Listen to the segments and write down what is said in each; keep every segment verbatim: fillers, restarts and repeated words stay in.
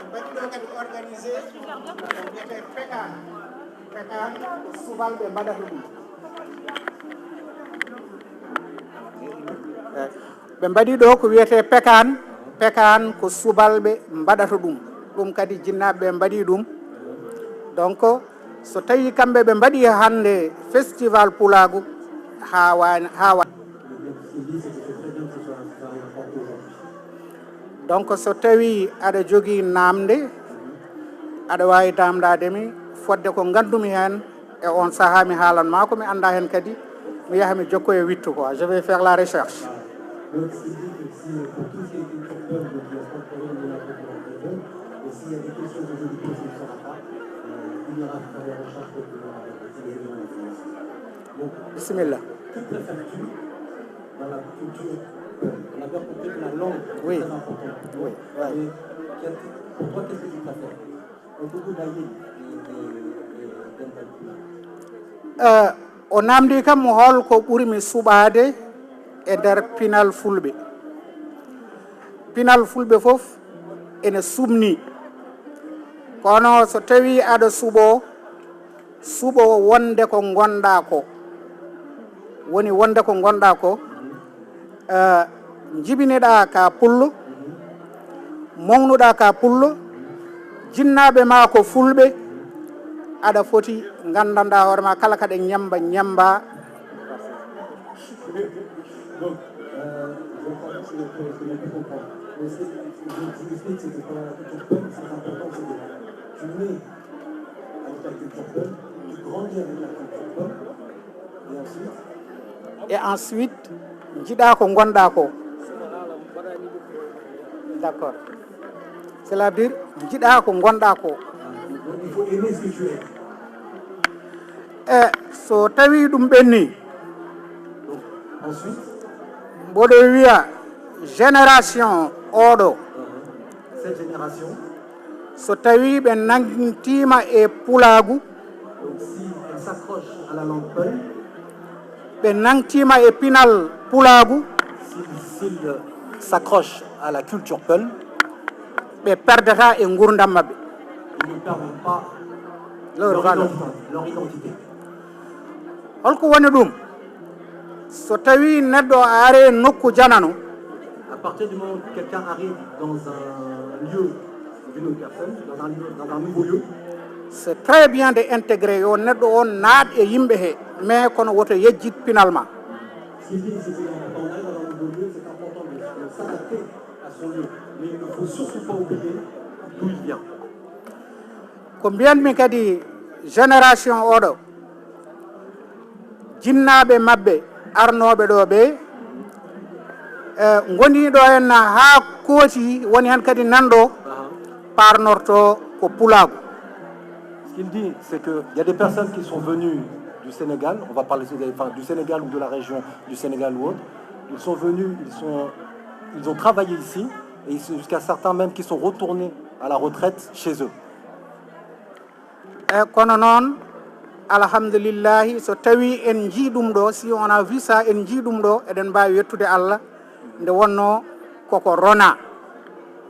Mbaɗi ɗo kadi organisé, wiyetee Pekaan. Pekaan ko subalɓe mbaɗata ɗum. Ɓe mbaɗi ɗo ko wiyetee Pekaan. Pekaan ko subalɓe mbaɗata ɗum. Ɗum kadi jinnaaɓe ɓe mbaɗi ɗum. Donc, so tawii kamɓe ɓe mbaɗi hannde festival pulaagu, haawaani, haawaani. Donc, so tawii aɗa jogii naamnde, aɗa waawi naamndaade mi fodde ko nganndumi heen, e oon sahaa mi haalan maa ko mi anndaa heen kadi, mi yaha mi jokkoya e wiɗto quoi. Je vais faire la recherche. Donc, il dit que si, euh, pour tout ce qui est culture punk, donc il y a pas de problème, il y a pas de problème. Et s'il y a des questions que je lui pose, il ne saura pas, euh, il ira faire les recherches pour pouvoir, euh, essayer de répondre. Bon, bisimilla. Toute préfecture dans la culture punk. On a bien compris que la langue est, oui, très importante. Oui, oui. Mais quel, pour toi, qu'est-ce que tu préfères? Eh, o namdi kam hol ko ɓurmi suɓaade e nder pinal fulɓe. Pinal fulɓe fof ene suɓni. Kono so tawii aɗa suɓoo, suɓo wonde ko ngonɗaa ko. Woni wonde ko ngonɗaa ko, eh, njibiniɗaa ka pullo, mawnuɗaa ka pullo, jinnaaɓe maa ko fulɓe, aɗa foti nganndanɗaa hoore maa kala kaɗa ñemmba, ñemmba. Donc, euh, je crois que c'est, c'est, c'est le plus important. Mais c'est, je, je m'explique, c'est que quand, quand on parle, c'est important, c'est que tu nais avec la culture punk, tu grandis avec la culture punk, et ensuite, et ensuite, njiɗaa ko ngonɗaa ko. D'accord. Cela veut dire, njiɗaa ko ngonɗaa ko. Donc, il faut aimer ce que tu es. E so tawii ɗum ɓenni, ensuite, mboɗo wiya génération oɗo, cette génération, so tawii ɓe nangtiima e pulaagu, donc si elle s'accroche à la langue peul, ɓe nangtiima e pinal pulaagu, s'ils, s'ils s'accrochent à la culture peul, ɓe perdata e nguurndam maɓɓe. Ils ne perdront pas leur, leur valeur, identité, leur identité. Holko woni ɗum? So tawii neɗɗo ari nokku janano, à partir du moment où quelqu'un arrive dans un lieu d'une autre personne, dans un lieu, dans un nouveau lieu, c'est très bien de intégrer, yo neɗɗo on naat e yimɓe he, mais kono woto yejjit pinal ma. Ce qu'il dit, c'est que quand on arrive dans un nouveau lieu, c'est important de, de s'adapter à son lieu. Mais il ne faut surtout pas oublier d'où il vient. Ko mbiyanmi kadi génération oɗo, jinnaaɓe maɓɓe arnooɓe ɗo ɓe, eh, ngoni ɗo henna haa kooti, woni heen kadi nanɗo parnorto ko pulaagu. Ce qu'il dit, c'est que il y a des personnes qui sont venues du Sénégal, on va parler de, enfin, du Sénégal ou de la région du Sénégal ou autre, ils sont venus, ils sont, ils ont travaillé ici, et ils sont, jusqu'à certains même qui sont retournés à la retraite chez eux. E kono noon, alhamdulillahi, so tawii en njii ɗum ɗo, si on a vu ça, en njii ɗum ɗo, eɗen mbaawi yettude Allah, nde wonnoo koko rona.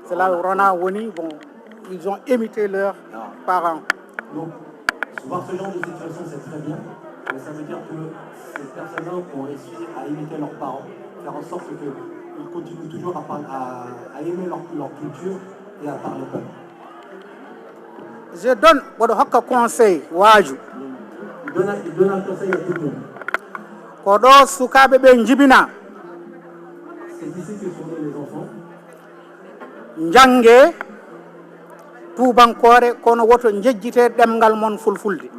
C'est là où rona woni, bon, ils ont imité leurs parents. Donc, voir ce genre de situation, c'est très bien, mais ça veut dire que ces personnes-là ont réussi à imiter leurs parents, faire en sorte qu'ils continuent toujours à, par-, à, à aimer leur, leur culture et à parler peul. Je donne, mboɗo hokka conseil, waaju. Il donne, il donne un conseil à tout le monde. Ko ɗo sukaaɓe ɓe njibina. C'est ici que sont nés les enfants. Njannge tuubankoore, kono woto njejjite ɗemngal mon fulfulde.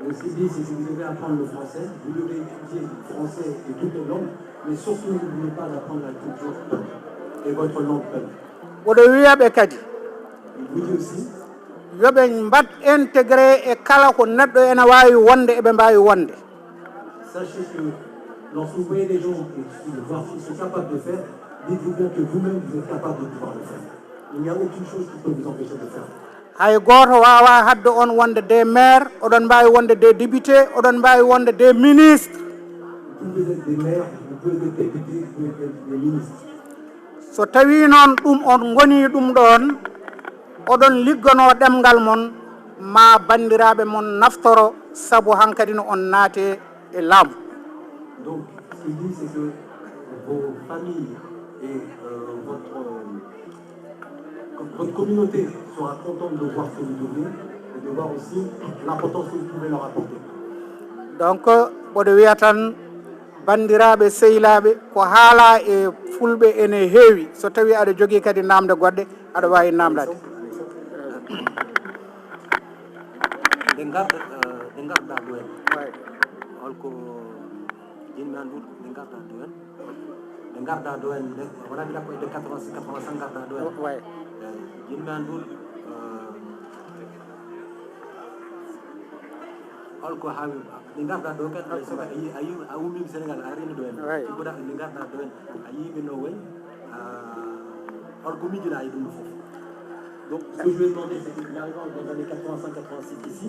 Mais ce qu'il dit, c'est que vous devez apprendre le français, vous devez étudier le français et toutes les langues, mais surtout n'oubliez pas d'apprendre la culture peul et votre langue peul. Mboɗo wiya ɓe kadi, il vous dit aussi, yo ɓe mbaɗ intégré e kala ko neɗɗo ene waawi wonde, eɓe mbaawi wonde. Sachez que lorsque vous voyez des gens et que vous voyez ce qu'ils sont capables de faire, dites-vous bien que vous-même, vous êtes capable de pouvoir le faire. Il n'y a aucune chose qui peut vous empêcher de le faire. Hay gooto waawaa haɗde on wonde des maires, oɗon mbaawi wonde des députés, oɗon mbaawi wonde des ministres. Vous pouvez être des maires, vous Vous êtes député, vous êtes ministre. So tawii noon ɗum on ngonii ɗum ɗoon, oɗon ligganoo ɗemngal mon, ma banndiraaɓe mon naftoro, sabu hankadi no on naatee e laamu. Donc, ce qu'il dit, c'est que vos familles et euh, votre, euh, votre communauté sera contente de voir ce que vous devenez et de voir aussi l'importance que vous pouvez leur apporter. Donc, mboɗo wiya tan, banndiraaɓe sehilaaɓe, ko haalaa e fulɓe ene heewi. So tawii aɗa jogii kadi naamnde goɗɗe, aɗa waawi naamndaade. Nde ngarɗa, eh, nde ngarɗa ɗo en, holko jinmi anndude nde ngarɗa ɗo en? Nde ngarɗa ɗo en, nde wona mbiɗa ko hedde quatre-vingt-six, quatre-vingt-cinq ngarɗa ɗo en. Way. Eh, jinmi anndude, eh, holko haawi nde ngarɗa ɗo kadi, alay sago a yi, a yi, a ummima Sénégal, a arini ɗo en. Way. Ɗum ko nde ngarɗa ɗo en, a yii ɓe no wayi, ah, holko miijiɗa e ɗum ɗo fof? Donc, ce que je lui ai demandé, c'est qu'il arrive dans les quatre-vingt-cinq, quatre-vingt-six ici,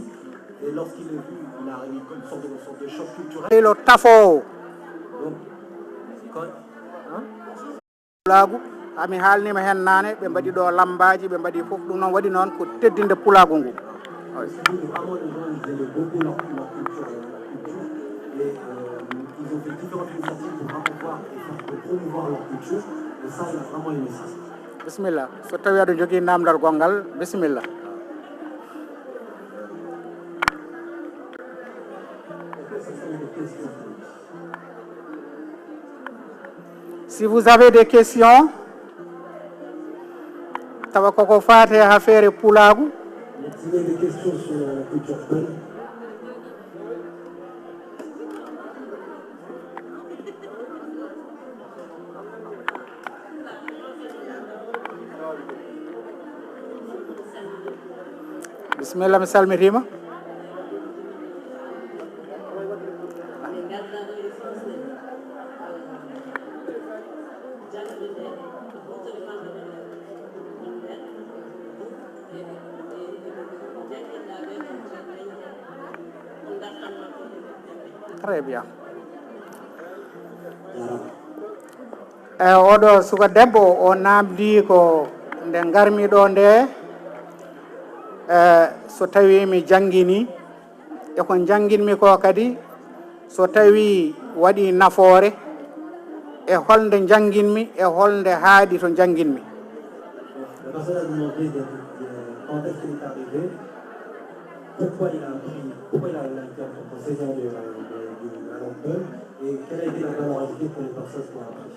et lorsqu'il est venu, il a eu une sorte de, une sorte de choc culturel. Ilo tafoowo. Donc, quand, hein? Pulaagu, ami haalniima heen naane, ɓe mbaɗi ɗo lammbaaji, ɓe mbaɗi fof, ɗum noon waɗi noon ko teddinde pulaagu ngu. Parce que vraiment, les gens, ils aimaient beaucoup leur, leur culture, leur culture. Et euh, ils ont fait différentes initiatives pour promouvoir et faire, pour promouvoir leur culture. Et ça, il a vraiment aimé ça. Bisimilla, so tawii aɗa jogii naamndal gonngal, bisimilla. Si vous avez des questions, tawa koko faati e affaire pulaagu. Si vous avez des questions sur la culture peul, Bisimilla, mi salmitiima. Très bien. E oɗo suka debbo, o naamndii ko nde ngarmi ɗo nde, e so tawii mi jannginii, e ko njannginmi ko kadi, so tawii waɗii nafoore, e holnde njannginmi, e holnde haaɗi to njannginmi. La personne a demandé de, de, quand est-ce qu'il est arrivé, pourquoi il a appris, pourquoi il a, il a été enseignant de, de, de la langue peul, et quelle a été la valeur ajoutée pour les personnes qui ont appris.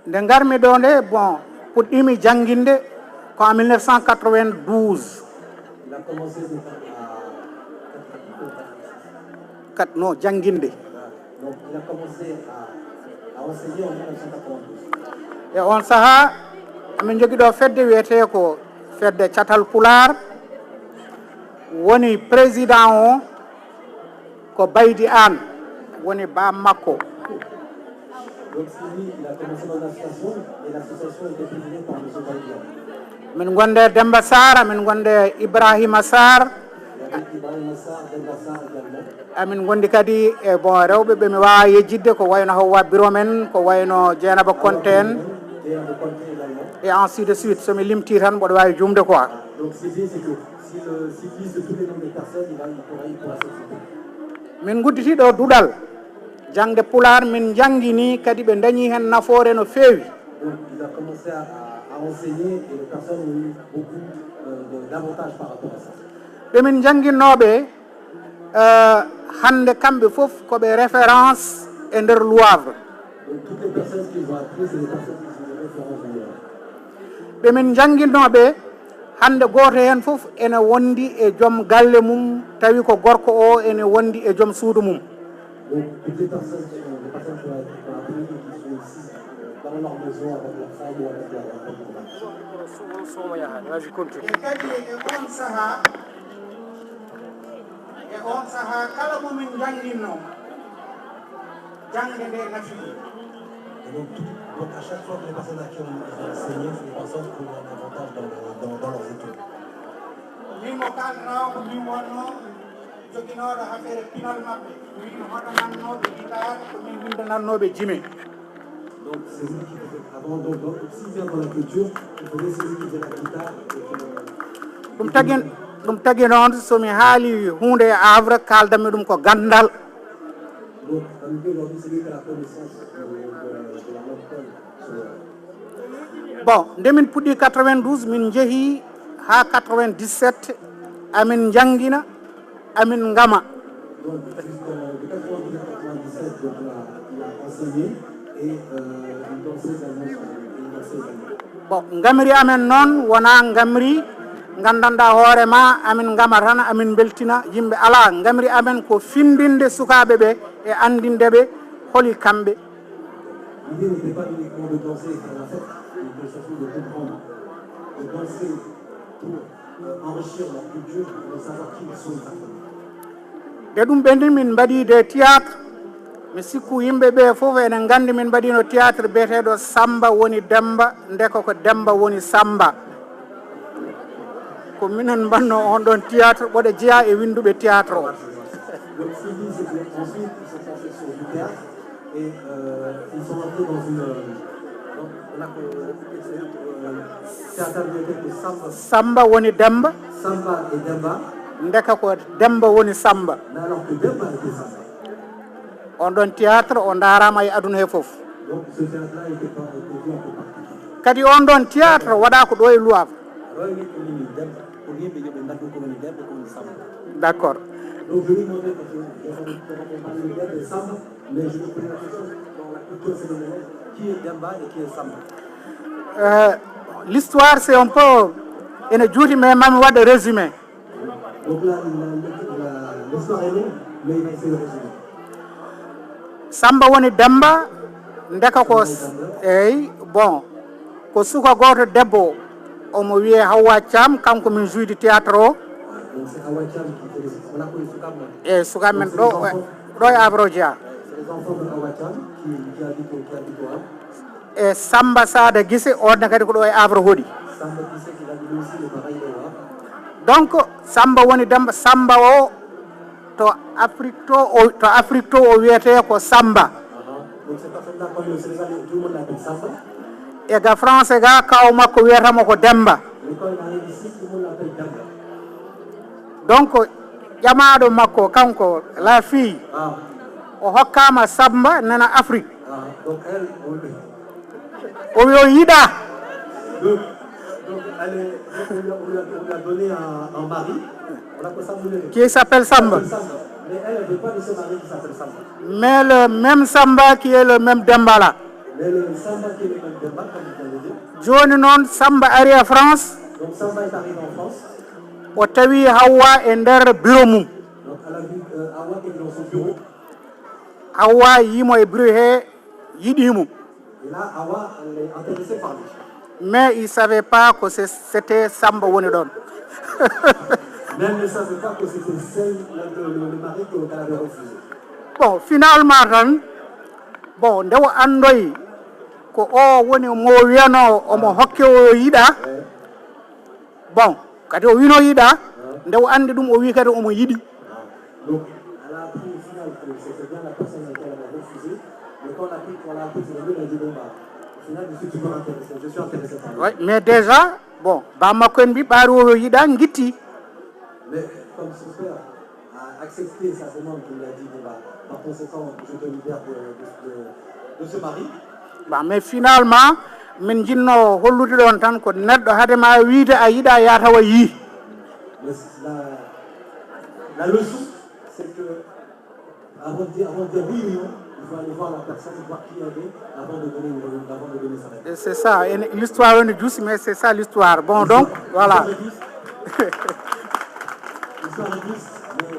Nde ngarmi ɗo nde, bon, puɗɗiimi jannginde ko en mille neuf cent quatre-vingt-douze. Il a commencé de faire la... Kat no jannginde. Donc, il a commencé à, à enseigner en mille neuf cent quatre-vingt-douze. E on sahaa, emin njogii ɗo fedde wiyetee ko fedde Catal Pulaar, woni président o ko Baydi Aan, woni baam makko. Donc, c'est lui, il a commencé dans l'association, et l'association était présidée par monsieur Baydi Aan. Min ngonde Demba Sarr, min ngonde Ibrahima Sarr, Il y avait Ibrahima Sarr, Demba Sarr également. Amin ngondi kadi e, bon, rewɓe ɓe mi waawa yejjitde, ko wayno Hawwa Birom en, ko wayno Jeynaba Konte en, Jeynaba Konte également. Et ainsi de suite. So mi limtii tan, mboɗo waawi juumde quoi. Donc, c'est bien, c'est que si le cycliste, tous les noms des personnes, il va, il pourra, il pourra s'exprimer. Min ngudditi ɗo duɗal jaŋde Pulaar, min njannginii kadi, ɓe ndañii heen nafoore no feewi. Donc, il a commencé à, à, à enseigner et les personnes ont eu beaucoup euh, de- d'avantages par rapport à ça. Ɓe min njannginnooɓe, eh, hannde kamɓe fof ko ɓe référence e nder Loivre. Donc, toutes les personnes qui ont appris, c'est des personnes qui sont des références dans leur... Ɓe min njannginnooɓe, hannde gooto heen fof ene wondi e joom galle mum, tawi ko gorko o ene wondi e joom suudu mum. Donc, toutes les personnes qui sont, les personnes qui ont, qui ont appris et qui sont ici, euh, dans leur maison avec leur femme ou avec leur, leur compagnon. E kadi e on sahaa, e on sahaa kala mo min njannginno, jaŋde nde nafi ɗum. Et donc, tout, donc, à chaque fois que les personnes à qui on les a enseignés, c'est des personnes qui ont un avantage dans, le- dans, dans leurs études. Min mo kaalnoo ko min wonno Joginooɗo affaire pinal maɓɓe, min hoɗanannooɓe gitaar, ko min winndanannooɓe jime. Donc, c'est lui qui faisait avant. Donc, donc, s'il vient dans la culture, il faudrait celui qui fait la guitare et qui le- Ɗum tagi, ɗum tagi noon, so mi haali huunde e Havre, kaaldanmi ɗum ko ganndal. Donc, en fait, aujourd'hui, celui qui a la connaissance de, de, de la langue peul, c'est Bon, nde min puɗɗi quatre-vingt-douze, min njehi haa quatre-vingt-dix-sept, amin njanngina, amin ngama. Donc, jusqu'en quatre-vingt-dix-sept, donc, il a, il a enseigné et, euh, il dansait également, il dansait également. Bon, ngamri amen noon wonaa ngamri nganndanɗaa hoore ma, amin ngama tan, amin mbeltina yimɓe. Alaa, ngamri amen ko finndinde sukaaɓe ɓe e anndinde ɓe holi kamɓe. L'idée n'était pas uniquement de danser et faire la fête, mais surtout de comprendre, de danser pour, euh, enrichir leur culture, de savoir qui ils sont exactement. Nde ɗum ɓenni, min mbaɗi de théâtre. Mi sikku yimɓe ɓe fof ene nganndi min mbaɗino théâtre biyeteeɗo Samba woni Demba, ndeka ko Demba woni Samba. Ko minen mbanno on ɗon théâtre, ɓoɗo jeyaa e winnduɓe théâtre o. Donc, ce qu'ils disent, c'est que ensuite, ils sont passés sur du théâtre et, euh, ils sont rentrés dans une, euh, donc, on a que, euh, théâtre de Samba. Samba woni Demba. Samba et Demba. Ndeka ko Demba woni Samba. Mais alors que Demba était Samba. On ɗon théâtre o ndaaraama e aduna he fof. Donc, ce théâtre-là était pas, était vu un peu partout. Kadi on ɗon théâtre waɗaa ko ɗo e Loire. Alors, il est connu Demba. Pour lui, il y a des dates comme Demba, comme Samba. D'accord. Donc, je lui demandais, parce que j'ai entendu parler de Demba et Samba, mais je me posais la question, dans la culture sénégalaise, qui est Demba et qui est Samba? Euh, l'histoire, c'est un peu, ene juuti, mais mami waɗa résumé. Donc là, la, la, l'histoire est longue, mais il va essayer de résumer. Samba woni Demba, ndeka ko s-, eyyi, bon, ko suka gooto debbo, omo wiyee Hawa Thiam, kanko min jouidi théâtre o. Donc c'est Hawa Thiam qui fait les, on a connu sukaaɓe men. Eyyi, sukaaɓe men ɗo, ɗo e Havre o jeyaa. C'est les enfants de Hawa Thiam qui, qui habitent au, qui habitent au Havre. E Samba Sada Gise, on ne kadi ko ɗo e Havre hoɗi. Samba Gise qui habite aussi, le pareil, au Havre. Donc, Samba woni Demba, Samba o to Afrique to, o, to Afrique to o wiyetee ko Samba. Uh-huh. Donc cette personne-là, quand il est au Sénégal, tout le monde l'appelle Samba. E ga France ga, kaaw makko wiyata mo ko Demba. Mais quand il arrive ici, tout le monde l'appelle Demba. Donc, ƴamaaɗo makko, kanko, la fille, ah, o hokkaama Samba nana Afrique. Ah, donc elle, on lui, o wi o yiɗaa. Donc, donc, elle est, donc on lui a, on lui a, on lui a donné un, un mari. On appelle ça Moulin. Qui s'appelle Samba. Samba. Mais elle, elle veut pas de ce mari qui s'appelle Samba. Mais le même Samba qui est le même Demba là. Mais le Samba qui est le même Demba, comme vous avez dit. Jooni noon, Samba ari e France. Donc Samba est arrivé en France. O tawi Hawa e nder bureau mum. Donc elle a vu, euh, Hawa qui était dans son bureau. Hawa yii mo e bureau he, yiɗi mo. Et là, Hawa, elle est intéressée par lui. Mais il savait pas que c'est, c'était Samba woni ɗon. Mais elle ne savait pas que c'était celle, le, le, le mari que, qu'elle avait refusé. Bon, finalement tan, bon, nde o anndoyi ko o woni mo wiyanoo omo hokke o yiɗa. Ouais. Bon, kadi o wino yiɗa, nde o anndi ɗum, o wi kadi omo yiɗi. Donc, elle a appris au final que c'était bien la personne à laquelle elle avait refusé, mais quand on a appris, on a appris, c'est devenu, elle a dit, bon, bah, au final, je suis toujours intéressée, je suis intéressée par lui. Oui, mais déjà, bon, ba makko en mbi ɓaari o yiɗa, ngitti. Mais comme son père a accepté sa demande, il a dit, bon, bah, par conséquent, je te libère de, de, de, de ce mari. Ba, mais finalement, min jinno hollude ɗon tan ko neɗɗo hade ma wiide a yiɗa, yaa tawa yii. Mais la, la leçon, c'est que avant de dire, avant de dire oui ou non, il faut aller voir la personne, voir qui elle est, avant de donner une, avant de donner sa réponse. Et c'est ça, et l'histoire on est juste, mais c'est ça l'histoire. Bon, donc, voilà. L'histoire est juste, mais, euh,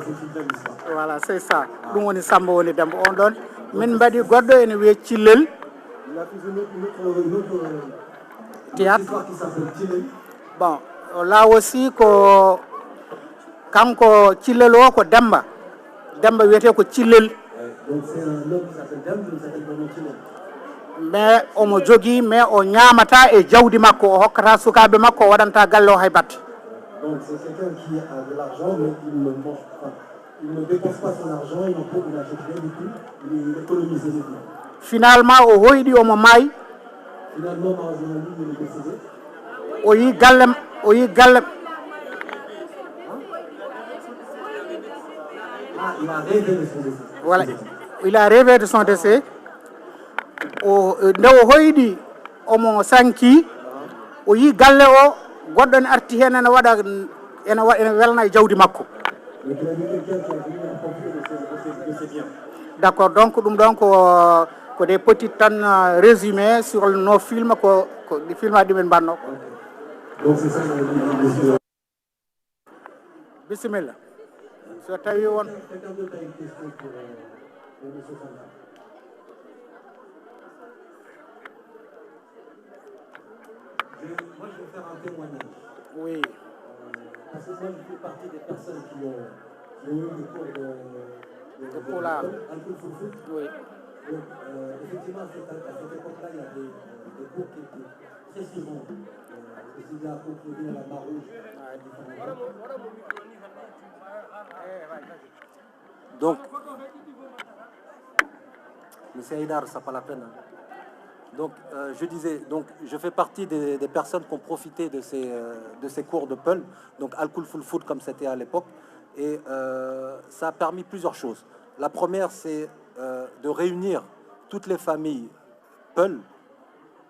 c'est une belle histoire. Voilà, c'est ça. Ɗum woni Samba woni Demba on ɗon. Min mbaɗi goɗɗo ene wiyee Cillel. Il a fait une autre, une autre, une autre, euh, une autre histoire qui s'appelle Cillel. Théâtre. Bon, là aussi ko kanko Cillel o ko Demba. Demba wiyetee ko Cillel. Ouais, donc c'est un homme qui s'appelle Demba, mais il s'appelle vraiment Cillel. Mais omo jogii, mais o ñaamataa e jawdi makko, o hokkataa sukaaɓe makko, o waɗantaa galle o hay batte. Donc, c'est quelqu'un qui a de l'argent, mais il ne mange pas. Il ne dépense pas son argent, il n'en profite, il n'achète rien du tout, il économise uniquement. Finalement, o hoyɗi, omo maayi. Finalement, malheureusement, lui, il est décédé. O yi galle, o yi galle. Ah, il a rêvé de son décès. Voilà. Il a rêvé de son décès. O, nde o hoyɗi, omo sanki, o yi galle o, goɗɗo ne arti heen ene waɗa, ene wa-, ene welna e jawdi makko. D'accord, donc ɗum ɗon ko, ko des petits tan, euh, résumés sur nos films ko, ko ɗi filmaji ɗi min mbanno. Bisimilla. So tawi won Je- moi, je vais faire un témoignage. Oui. Parce que moi, je fais partie des personnes qui ont, qui ont eu le cours de, de, de Pulaar. Alkul Fulful. Oui. Donc, euh, effectivement, à cette, à cette époque-là, il y avait euh, des cours qui étaient très souvent, euh, aussi bien à Coqueville, à la Marouche, à différents endroits. Donc, Monsieur Haïdar, ça pas la peine. Hein. Donc, euh, je disais, donc, je fais partie des, des personnes qui ont profité de ces, euh, de ces cours de Peul, donc Alkul Fulful comme c'était à l'époque, et euh, ça a permis plusieurs choses. La première, c'est euh, de réunir toutes les familles Peul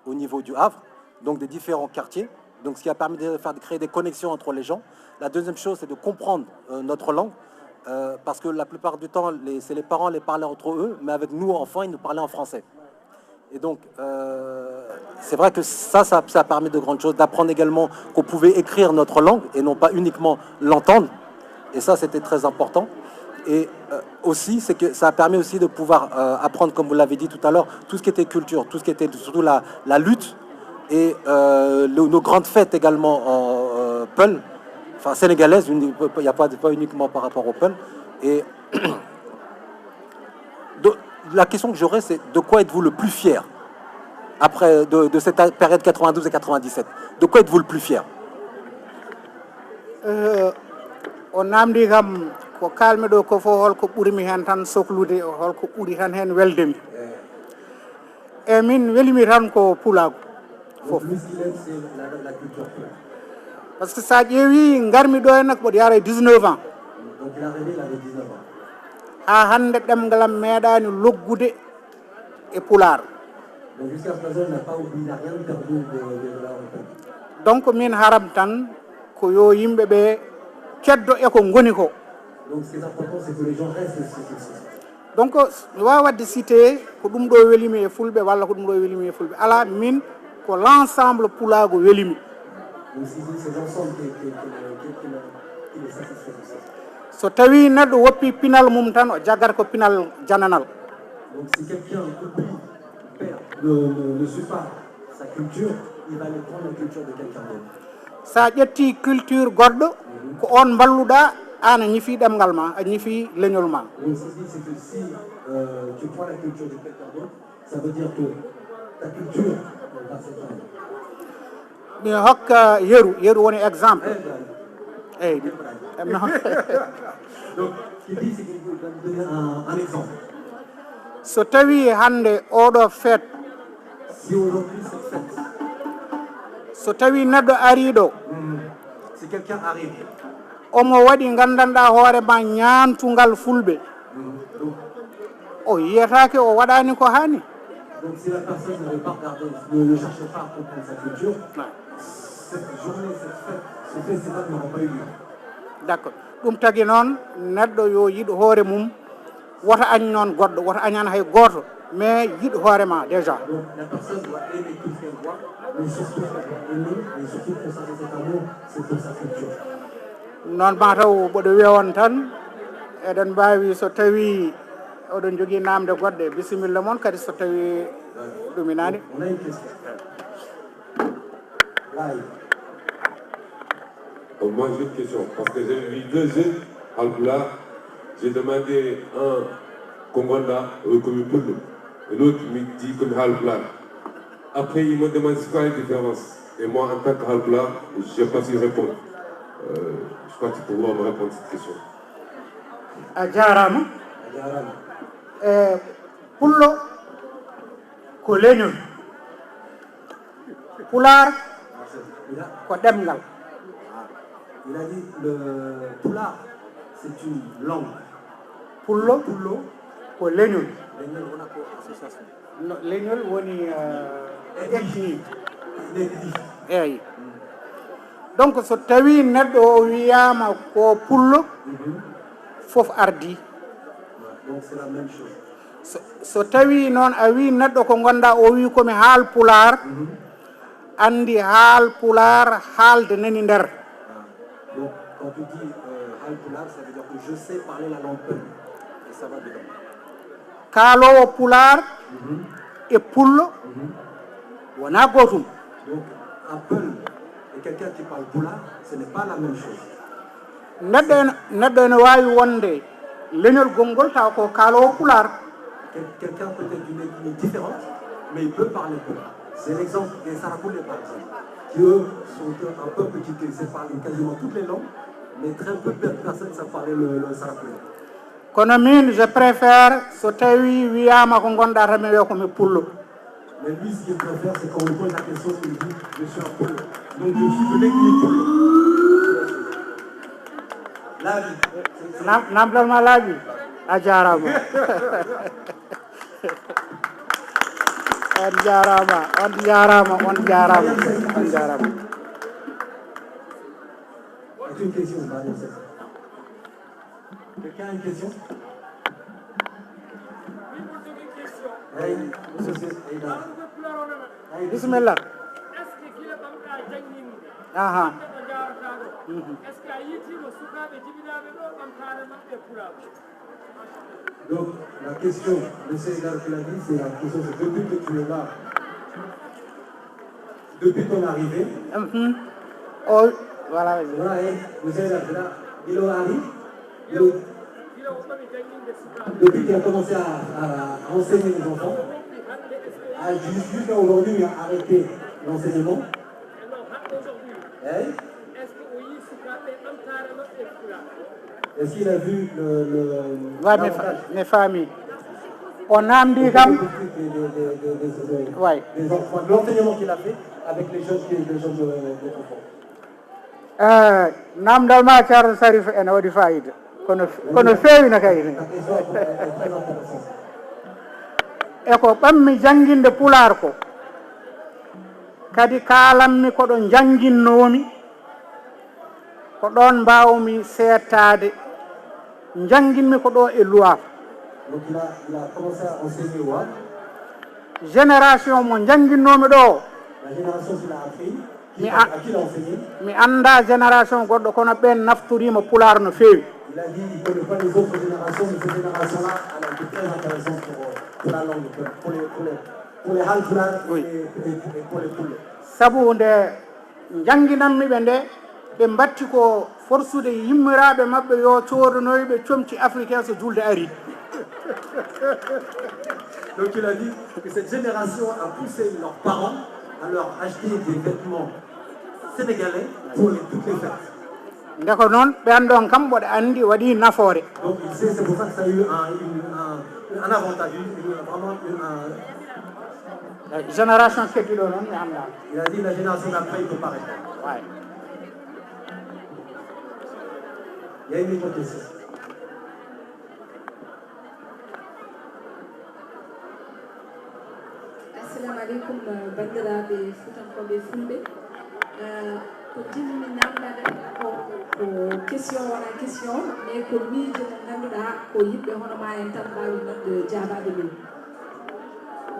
au niveau du Havre, donc des différents quartiers, donc ce qui a permis de faire de créer des connexions entre les gens. La deuxième chose, c'est de comprendre euh, notre langue, euh, parce que la plupart du temps, les- c'est les parents les parlaient entre eux, mais avec nous, enfants, ils nous parlaient en français. Et donc, euh, c'est vrai que ça, ça, ça a permis de grandes choses, d'apprendre également qu'on pouvait écrire notre langue et non pas uniquement l'entendre. Et ça, c'était très important. Et euh, aussi, c'est que ça a permis aussi de pouvoir euh, apprendre, comme vous l'avez dit tout à l'heure, tout ce qui était culture, tout ce qui était surtout la, la lutte et euh, le- nos grandes fêtes également en euh, Peul, enfin sénégalaises, il n'y a pas, pas uniquement par rapport au Peul. Et de- la question que j'aurais, c'est de quoi êtes-vous le plus fier après de, de cette période quatre-vingt-douze et quatre-vingt-dix-sept ? De quoi êtes-vous le plus fier ? Eh, o namdi kam ko kalmi ɗo ko fof, holko ɓurmi heen tan soklude, holko ɓuri tan heen weldemi. E min welimi tan ko pulaagu fof. Parce que so a ƴeewi, ngarmi ɗo henne ko mboɗo yara e dix-neuf ans. Haa hannde ɗemngal am meeɗaani loggude e pulaar. Donc, min haram tan ko yo yimɓe ɓe keddo e ko ngoni ko. Donc, mi waawa waɗde cité ko ɗum ɗo welimi e fulɓe walla ko ɗum ɗo welimi e fulɓe. Alaa, min ko l'ensemble pulaagu welimi. So tawi neɗɗo woppi pinal mum tan, o jaggata ko pinal jananal. Donc, si quelqu'un oublie, perd, ne, ne, ne suit pas sa culture, il va aller prendre la culture de quelqu'un d'autre. Sa ƴetti culture goɗɗo, ko on mballuɗa, an a ñifi ɗemngal ma, a ñifi leñol ma. Donc, ce qui dit, c'est que si euh, tu prends la culture de quelqu'un d'autre, ça veut dire que ta culture va s'éteindre. Mi hokka yeru, yeru woni exemple. Eyyi. So tawi hannde oɗo feet, so tawi neɗɗo ariɗo, omo waɗi, nganndanɗa hoore ma, ñaantungal fulɓe, o yiyataake o waɗaani ko haani. Donc, si la personne ne veut pas regarder, ne, ne cherche pas à comprendre sa culture, cette journée, cette fête, ce festival n'aura pas eu lieu. D'accord. Ɗum tagi noon, neɗɗo yo yiɗ hoore mum, wota añ noon goɗɗo, wota añan hay gooto, mais yiɗ hoore ma déjà. Donc, la personne doit aimer tout ce qu'elle voit, mais surtout, elle doit aimer, mais surtout conserver cet amour, c'est pour sa culture. Noon mataw mboɗo wiya on tan, eɗen mbaawi, so tawi oɗon njogii naamnde goɗɗe, bisimilla mon kadi so tawi ɗuminaani. Euh, moi, j'ai une question, parce que j'ai vu deux jeunes Halpulaar. J'ai demandé un Kongonda, euh, comme Pullo, et l'autre me dit comme Halpulaar. Après, ils m'ont demandé c'est quoi la différence. Et moi, en tant que Halpulaar, je n'ai pas su répondre. Euh, je crois que c'est pour moi, on me répond cette question. A jaaraama. A jaaraama. E, pullo ko leñol. Pulaar ko ɗemngal. Il a dit le pulaar, c'est une langue. Pullo ko leñol. Leñol wona ko association. No, leñol woni, euh, ethnie. Eeyi. Donc, so tawii neɗɗo o wiyaama ko pullo, fof ardii. Donc, c'est la même chose. So, so tawii noon a wii neɗɗo ko ngonɗaa, o wii ko mi haal pulaar, anndi haal pulaar, haalde nani nder. Donc, quand tu dis, euh, haal pulaar, ça veut dire que je sais parler la langue peul. Et ça va dedans. Kaaloowo pulaar e pullo wonaa gootum. Donc, un peul et quelqu'un qui parle pulaar, ce n'est pas la même chose. Neɗɗo ene, neɗɗo ene waawi wonde leñol gonngol tawa ko kaaloowo pulaar. Quel- Quelqu'un peut-être d'une ethnie différente, mais il peut parler peul. C'est l'exemple des Sarakoulé, par exemple, qui eux sont un peuple qui, qui sait parler quasiment toutes les langues, mais très peu de personnes savent parler le, le Sarakoulé. Kono min, je préfère, so tawi wiyaama ko ngonɗaa tan, mi wiya ko mi pullo. Mais lui, ce qu'il préfère, c'est qu'on lui pose la question, il dit, je suis un pullo. Donc, je suis de l'ethnie pullo. Laaɓi. Nam-, namdal ma laaɓi. A jaaraama. On jaaraama, on jaaraama, on jaaraama, on jaaraama. C'est une question, Mariam Sène. Quelqu'un a une question ? Hey, monsieur Aïda. Hey, bismillah. Aha. Mhm. Donc, la question, monsieur Aïda, qui l'a dit, c'est la question, c'est depuis que tu es là. Depuis ton arrivée. Mhm. Oh, voilà. Voilà, eh, monsieur Aïda, il a arrivé. Il a- Depuis qu'il a commencé à, à enseigner les enfants, à jus- jusqu'à aujourd'hui, il a arrêté l'enseignement. Hein ? Est-ce qu'il a vu le, le, Wa mi fa- l'avantage mi faami. O namdi kam. Des, des, des, des, des, des, Way. Des enfants, de l'enseignement qu'il a fait avec les jeunes, les jeunes, euh, des enfants. Eh, namdal ma, Ceerno Sarif, ene waɗi fayida. Kono, kono feewi no kay. E ko ɓammi jannginde pulaar ko, kadi kaalanmi ko ɗo njannginnoomi, ko ɗoon mbaawmi seettaade. Njannginmi ko ɗo e Luwaafa. Donc, il a, il a commencé à enseigner au Havre. Génération mo njannginnoomi ɗo, La génération qu'il a appris, qui, mi a- à qui il a enseigné, mi anndaa génération goɗɗo, kono ɓeen naftoriima pulaar no feewi. Il a dit, il ne connaît pas les autres générations, mais cette génération-là, elle a été très intéressante pour, euh, pour la langue, pour, pour les, pour les, pour les Haalpulaar Oui. et, et, et pour les Pullo. Sabu nde njannginanmi ɓe nde, ɓe mbatti ko forsude yimmiraaɓe maɓɓe yo coodanoy ɓe comci africain so julde ari. Donc il a dit que cette génération a poussé leurs parents à leur acheter des vêtements sénégalais pour les, toutes les fêtes. Nde ko noon, ɓeen ɗoon kam mboɗo anndi waɗi nafoore. Donc il sait, c'est pour ça que ça a eu un, une, un, un avantage, une, une, vraiment une, un, Eh, génération keddiɗo noon mi anndaa. Il a dit la génération d'après, il peut paraître. Way. Il y a une autre question. Assalamu aleykum, eh, banndiraaɓe Fuutankooɓe Fulɓe. Eh, ko njiɗmi namdade ko, ko question wona question, mais ko miijo mo ngannduɗaa ko yimɓe hono ma en tan mbaawi nodde jaabaade ɗum.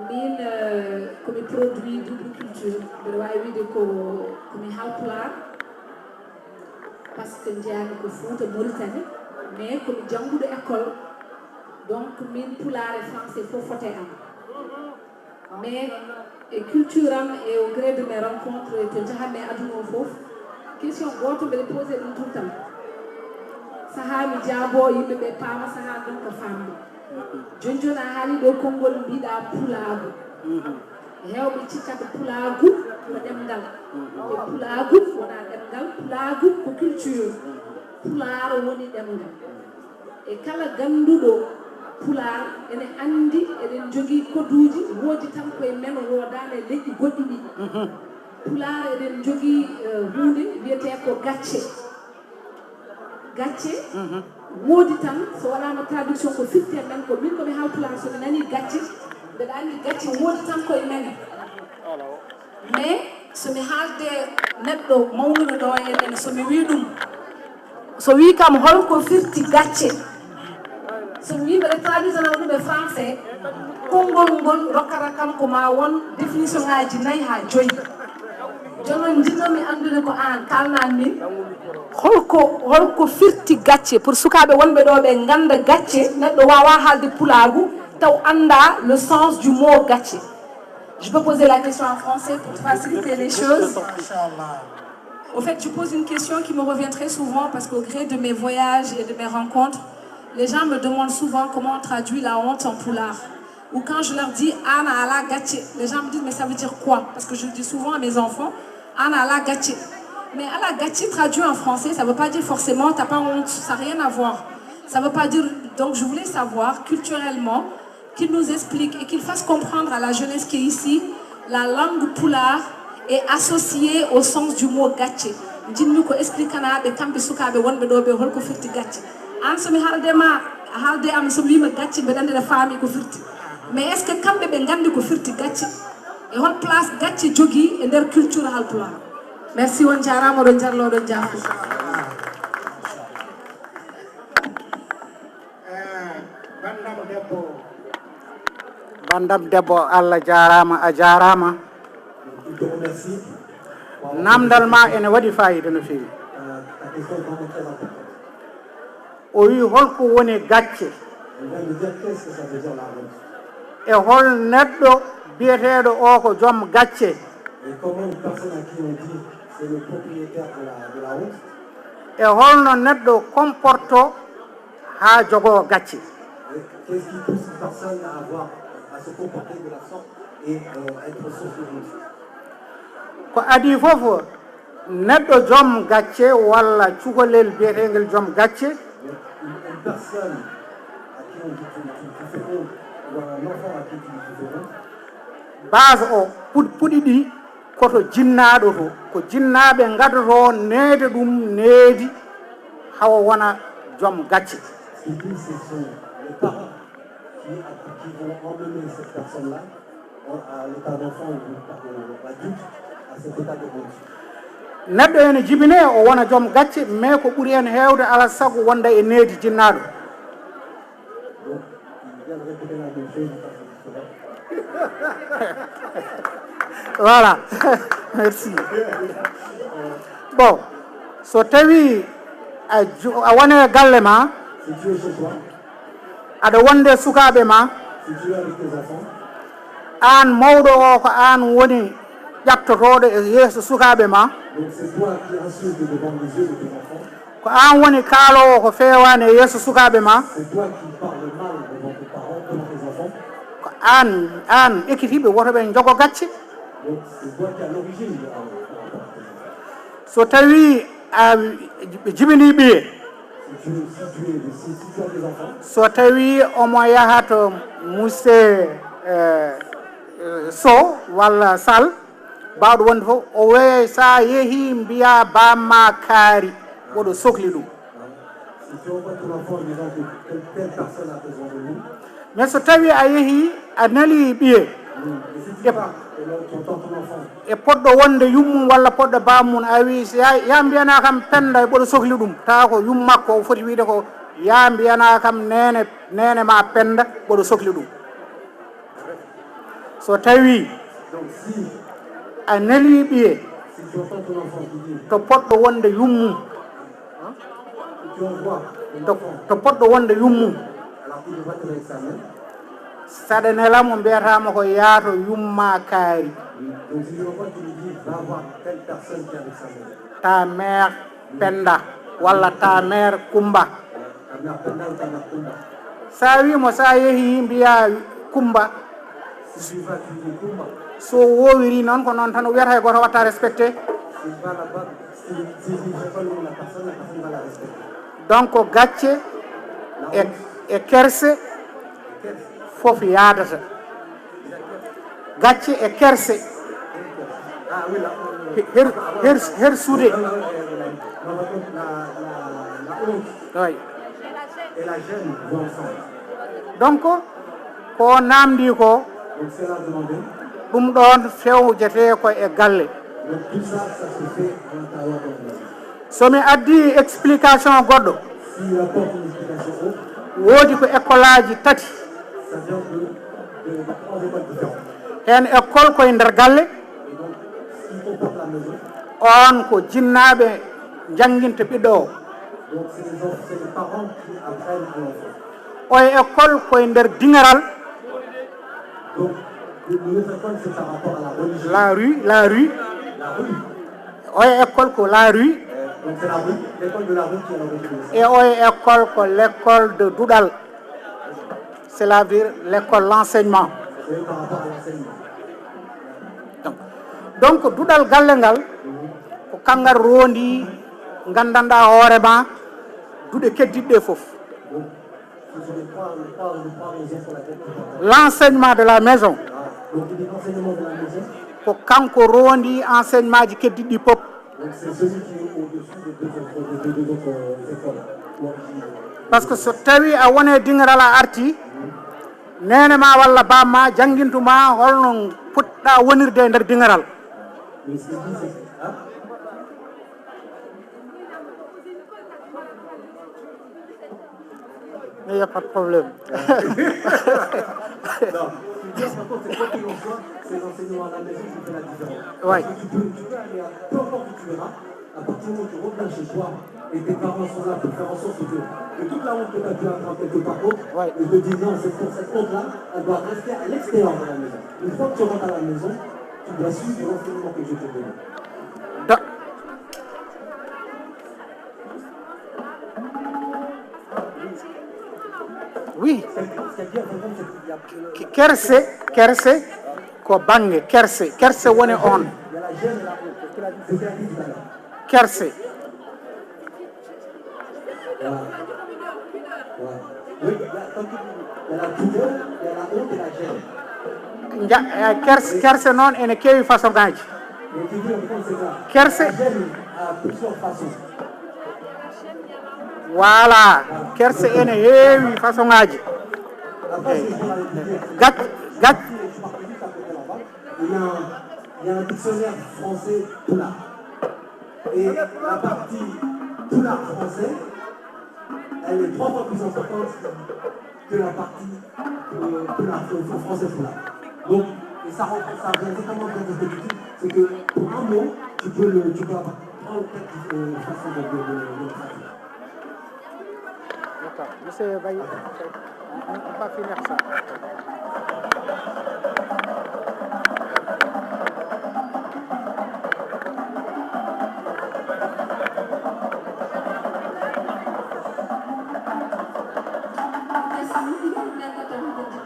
Min, eh, ko mi produit double culture, mbiɗa waawi wiyde ko, ko mi Haalpulaar, parce que njeyaami ko Fuuta, Mauritanie, mais ko mi jannguɗo école, donc min Pulaar e Français fof foti e am. Mais e culture am et au gré de mes rencontres, to njahanmi e aduna o fof, question gooto mbeɗa posé ɗum tout le temps. Sahaa mi jaabo, yimɓe ɓe paama, sahaa ndonka faamde. Jooni jooni a haali ɗo konngol mbiɗa pulaagu. Heewɓe cikkata pulaagu ko ɗemngal. E pulaagu wonaa ɗemngal, pulaagu ko culture. Pulaar woni ɗemngal. E kala gannduɗo pulaar ene anndi eɗen njogii koduuji, woodi tan koye men, woodaani e leƴƴi goɗɗi ɗi. Pulaar eɗen njogii, eh, huunde wiyetee ko gacce. Gacce woodi tan, so waɗaama traduction ko firti e men, ko min ko mi haalpulaar, so mi nanii gacce, mbeɗa anndi gacce woodi tan koye men. Mais so mi haalde neɗɗo mawnuɗo ɗo e enen, so mi wii ɗum, so wii kam holko firti gacce, so mi wii mbeɗa traduisana ɗum e français, konngol ngol rokkata kam ko ma won définition ngaaji nayi haa joyi. Jooni noon njiɗnoomi anndude ko aan kaalnaa min, holko, holko firti gacce, pour sukaaɓe wonɓe ɗo ɓe ngannda gacce, neɗɗo waawaa haalde pulaagu taw anndaa le sens du mot gacce. Je peux poser la question en français pour faciliter les choses. Au fait, je pose une question qui me revient très souvent parce qu'au gré de mes voyages et de mes rencontres, les gens me demandent souvent comment on traduit la honte en pulaar. Ou quand je leur dis "Aan a alaa gacce", les gens me disent "Mais ça veut dire quoi?" Parce que je le dis souvent à mes enfants, "Aan a alaa gacce." Mais alaa gacce traduit en français, ça veut pas dire forcément "t'as pas honte", ça n'a rien à voir. Ça veut pas dire. Donc je voulais savoir culturellement, qu'il nous explique et qu'il fasse comprendre à la jeunesse qui est ici, la langue pulaar est associée au sens du mot gacce. Njiɗmi ko explicanaaɓe kamɓe sukaaɓe wonɓe ɗo ɓe holko firti gacce. Aan so mi haalde ma, haalde am so mi wiima gacce, mbeɗa anndi aɗa faami ko firti. Mais est-ce que kamɓe ɓe nganndi ko firti gacce? E hol place gacce jogii e nder culture haalpulaar? Merci, on njaaraama, oɗon njarlo, oɗon njaafo. Eh, banndam debbo. Banndam debbo, Allah jaaraama, a jaaraama. Namdal ma ene waɗi faayiida no feewi. O wi holko woni gacce? E hol neɗɗo biyeteeɗo o ko joom gacce? E holno neɗɗo comporto haa jogoo gacce? Qu'est-ce qui pousse une personne à avoir, à se comporter de la sorte et euh, être souffrante? Ko adii fof, neɗɗo joom gacce walla cukalel biyeteengel joom gacce. Une, une personne à qui on dit tu, tu, tu fais honte, ou un enfant à qui tu, tu fais honte. Base o puɗ- puɗi ɗi koto jinnaaɗo to, ko jinnaaɓe ngadotoo neede ɗum needi hawa wona joom gacce. Surtout, ce sont les parents qui, qui vont emmener cette personne-là en- à l'état d'enfant ou par- ou adulte à cet état de honte. Neɗɗo ene jibinee o wona joom gacce, mais ko ɓuri heen heewde alaa sago wonda e needi jinnaaɗo. Donc, il vient de répéter la même chose. Voilà. Merci. Bon, so tawii a ju- a wonii e galle ma, Si tu es chez toi, aɗa wondi e sukaaɓe ma, si tu es avec tes enfants, aan mawɗo o ko aan woni ƴattotooɗo e yeeso sukaaɓe ma, donc c'est toi qui insultes devant les yeux de tes enfants, ko aan woni kaaloowo ko feewaani e yeeso sukaaɓe ma, c'est toi qui parles mal devant tes parents, devant tes enfants, ko aan, aan ekitiiɓe woto ɓe njogo gacce. donc c'est toi qui es à l'origine de par rapport à tes enfants. So tawii a ɓe jibinii ɓiye, Si tu, si tu es, si, si tu as des enfants, so tawii omo yaha to monsieur eh, eh, Sow walla Sall, baawɗo wonde fof, o wiyay so a yehii mbiyaa baam ma kaari, mboɗo sokli ɗum. Si tu envoies ton enfant en disant que telle, telle personne a besoin de nous, Mais so tawii a yehii a nelii ɓiye mais si tu pars et là, tu entends ton enfant, e poɗɗo wonde yummum walla poɗɗo bammum, a wi so ya, ya mbiyana kam Penda mboɗo sokli ɗum, tawa ko yummakko o foti wiide ko ya mbiyana kam nene, nene ma Penda mboɗo sokli ɗum. So tawii donc si, a nelii ɓiye si tu entends ton enfant qui dit, to poɗɗo wonde yummum, tu envoies ton to, enfant to poɗɗo wonde yummum, alors qu'il devrait être avec sa mère, saɗa nela mo mbiyatama ko yaato yumma kaari, donc si tu envoies, tu lui dis, va voir telle personne qui est avec sa mère, ta mère Penda walla ta mère Kumba. ta mère Penda ou ta mère Kumba. Sa wimo sa yeehi mbiya Kumba, Si tu vas, tu lui dis, Kumba, So woowiri noon, ko noon tan o wiyata, hay gooto watta respecté. Donc gacce e, e kerse fof yaadata. Gacce e kerse. Her, her, her suude. Way. Donc ko namdi ko, ɗum ɗoon fewjete ko e galle. So mi addi explication goɗɗo, woodi ko école aji tati. Heen école koye nder galle, oon ko jinnaaɓe njannginta ɓiɗɗo o. Oye école koye nder diŋaral. La rue, la rue. Oye école ko la rue. E oye école ko l'école de duɗal. C'est-à-dire l'école, l'enseignement. Donc, donc duɗal galle ngal ko kanngal rondi, nganndanɗaa hoore ma duɗe keddiɗɗe fof. L'enseignement de la maison ko kanko rondi enseignement ji keddiɗɗi pop. Par ce que so tawi a wone diŋaral a arti, neene ma walla baam ma janngintuma holno poɗɗa wonirde e nder diŋaral. Mais il n'y a pas de problème. Non, ce qui est bien, par contre, c'est quoi qu'il en soit, c'est l'enseignement à la maison qui fait la différence. Ouais. Parce que tu peux, tu peux aller à peu importe où tu iras, à partir du moment où tu reviens chez toi et tes parents sont là pour faire en sorte que, que toute la honte que tu as pu avoir quelque part autre, ouais, ils te disent non, c'est pour cette honte-là, elle doit rester à l'extérieur de la maison. Une fois que tu rentres à la maison, tu dois suivre l'enseignement que je te donne. Da- Oui. Ke- Kerse, kerse ko bannge kerse, kerse woni on. Kerse. Ja- eh, kerse, kerse noon ene keewi façon ngaji. Kerse, voilà, kerse ene heewi façon ngaji. Eyi. Gac- gac- Il y a un, il y a un dictionnaire français pulaar. Et la partie pulaar français, elle est trois fois plus importante que la partie euh, pulaar, euh, français pulaar. Donc, et ça, rend- ça vient exactement bien de ce que tu dis, c'est que pour un mot, tu peux, le, tu peux avoir trois ou quatre euh, façons de, de, de, de le traduire. D'accord. Monsieur Baye, on va finir ça.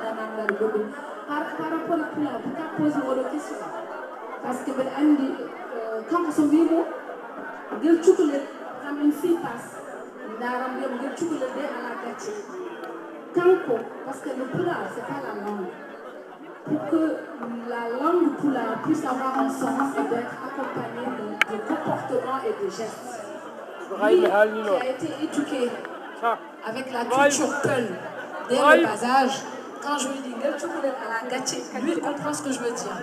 Par, par rapport à Pulaar, pourquoi poser oɗo question? Parce que mbeɗa anndi, euh, kanko so wiimo ngel cukalel, quand une fille passe, ndaram mbiyam ngel cukalel de ala gacce. Kanko, parce que le Pulaar, c'est pas la langue. Pour que la langue pulaar puisse avoir un sens, elle doit être accompagnée de, de comportements et de gestes. Lui, qui a été éduqué avec la culture Peul dès le bas âge, quand je lui dis ngel cukalel ala gacce, lui, il comprend ce que je veux dire.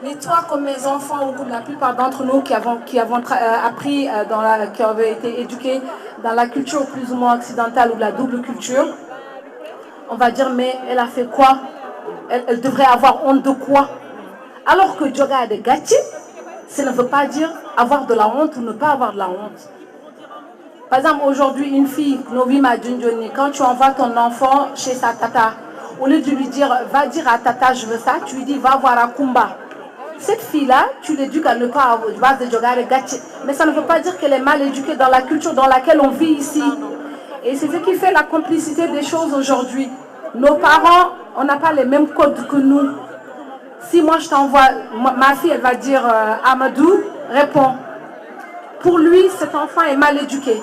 Mais toi, comme mes enfants, ou comme la plupart d'entre nous qui avons, qui avons tra- euh, appris, euh, dans la, qui avaient été éduqués dans la culture plus ou moins occidentale ou de la double culture, on va dire, mais elle a fait quoi? Elle, elle devrait avoir honte de quoi? Alors que jogaade gacce, ça ne veut pas dire avoir de la honte ou ne pas avoir de la honte. Par exemple, aujourd'hui, une fille, no wiima jooni jooni, quand tu envoies ton enfant chez sa tata, au lieu de lui dire, va dire à tata, je veux ça, tu lui dis, va voir à Kumba. Cette fille-là, tu l'éduques à ne pas avoir de jogaade gacce. Mais ça ne veut pas dire qu'elle est mal éduquée dans la culture dans laquelle on vit ici. Et c'est ce qui fait la complicité des choses aujourd'hui. Nos parents, on n'a pas les mêmes codes que nous. Si moi je t'envoie, ma, ma fille, elle va dire euh, Amadou, réponds. Pour lui, cet enfant est mal éduqué.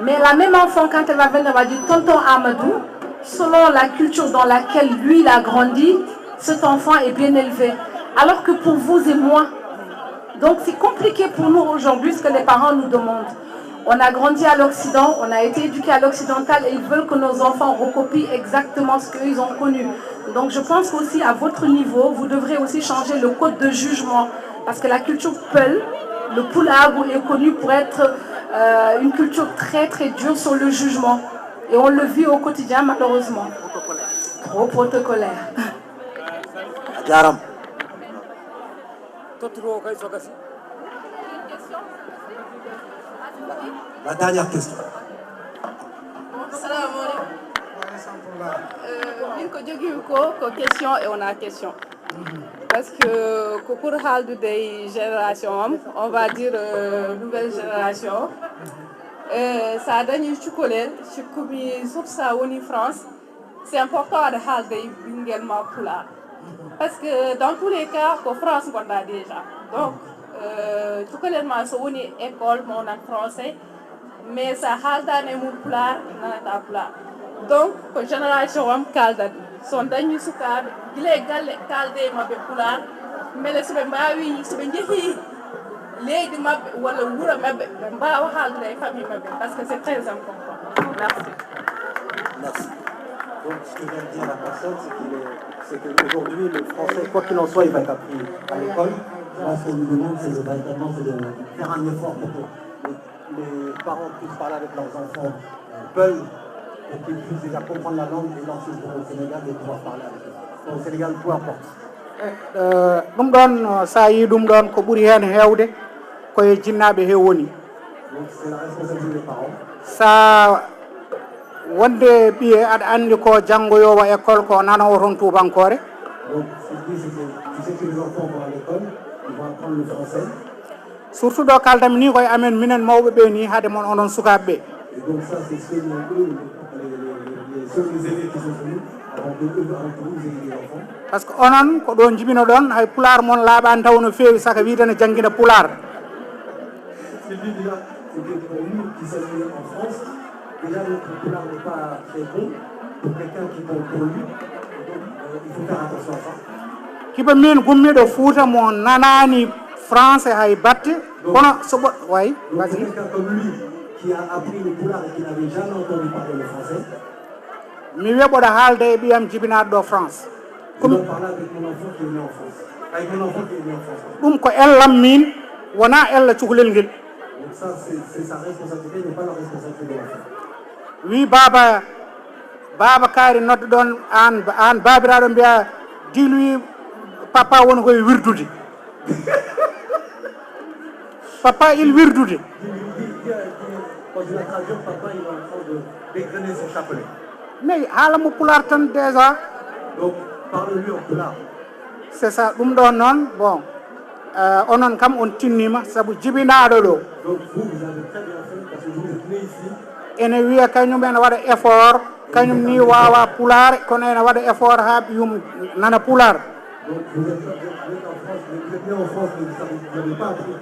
Mais la même enfant, quand elle va venir, elle va dire tonton Amadou, selon la culture dans laquelle lui, il a grandi, cet enfant est bien élevé. Alors que pour vous et moi, donc c'est compliqué pour nous aujourd'hui ce que les parents nous demandent. On a grandi à l'Occident, on a été éduqué à l'occidental et ils veulent que nos enfants recopient exactement ce qu'ils ont connu. Donc je pense qu'aussi à votre niveau, vous devrez aussi changer le code de jugement. Parce que la culture Peul, le Pulaagu est connu pour être euh, une culture très très dure sur le jugement. Et on le vit au quotidien malheureusement. Trop protocolaire. A jaaraama. Tottoro kay so gasi. La dernière question. Assalamu aleykum. Euh, min ko jogiimi ko ko question et on a question. Parce que ko pour haaldude e génération am, on va dire euh, nouvelle génération. Euh, so a dañi cukalel, cikkumi surtout so a woni France, c'est important aɗa haalda e ɓinngel ma pulaar. Parce que dans tous les cas ko France ngonɗa déjà. Donc euh, cukalel ma so woni école mawnan français, mais sa haaldaani e mum pulaar nanata pulaar. Donc ko génération am kaaldan. So dañi sukaaɓe gila e galle kaalde e maɓɓe pulaar, mbele so ɓe mbaawi, so ɓe njehii leydi maɓɓe walla wuro maɓɓe, ɓe mbaawa haaldude e famille maɓɓe, parce que c'est très important. Merci. Merci. Donc, ce que vient de dire la personne, c'est qu'il est, c'est qu'aujourd'hui, le français, quoi qu'il en soit, il va être appris à l'école. Là, ce qu'on nous demande, c'est de véritablement, c'est de faire un effort pour que les, les parents puissent parler avec leurs enfants, euh, Peul, pour qu'ils puissent déjà comprendre la langue et lorsqu'ils vont au Sénégal, de pouvoir parler avec eux. Donc, au Sénégal, peu importe. Ɗum ɗoon, so a yii ɗum ɗoon, ko ɓuri heen heewde ko e jinnaaɓe he woni. Donc, c'est la responsabilité des parents. So a wonde ɓiye aɗa anndi ko janngoyoowo école ko nanoowo toon tuubankoore. Donc, ce qui est, c'est que tu sais que les enfants vont à l'école, ils vont apprendre le français. Surtout ɗo kaaldanmi ni koye amen minen mawɓe ɓe ni haade mon onon sukaaɓe ɓe. Et donc ça, c'est ce que nous, eux, les, les, les, les, ceux, les aînés qui sont venus avant que eux, avant que vous ayez des enfants. Parce que onon ko ɗo njibinoɗon hay pulaar mon laaɓaani taw no feewi saka wiide ne janngina pulaar. Ce qu'il dit là, c'est que pour nous qui sommes nés en France, déjà notre pulaar n'est pas très bon. Pour quelqu'un qui parle pour lui, donc, euh, il faut faire attention à ça. Kiba min gummiɗo Fuuta mo nanaani français hay batte, kono so ɓo-, way, Donc pour vas-y. Quelqu'un comme lui qui a appris le pulaar et qui n'avait jamais entendu parler le français, Mi wiya mboɗo haalda e ɓiyam jibinaaɗo ɗo France. je dois parler avec mon enfant qui est né en France. Avec mon enfant qui est né en France. Ɗum ko ellam min, wonaa ella cukalel ngel. Donc ça, c'est c'est sa responsabilité, mais pas la responsabilité de l'enfant. Wi baaba, baaba kaari nodduɗon aan, aan baabiraaɗo mbiya diil wi papa woni koye wirdude. Papa il wirdude. Dis-lui, dis, dis, dis, quand tu vas traduire, papa, il est en train de dégrainer son chapelet. Mais haala mo pulaar tan déjà. Donc, parle-lui en pulaar. C'est ça, ɗum ɗon noon, bon, euh, onon kam on tinnima sabu jibinaaɗo ɗo. Donc, vous, vous avez très bien fait parce que vous êtes né ici. Ene wiya kañum ene waɗa effort, kañum ni waawa pulaar, kono ene waɗa effort haa ɓiyum nana pulaar. Donc, vous êtes, vous êtes en France, vous êtes né en France, mais vous savez, vous n'avez pas appris.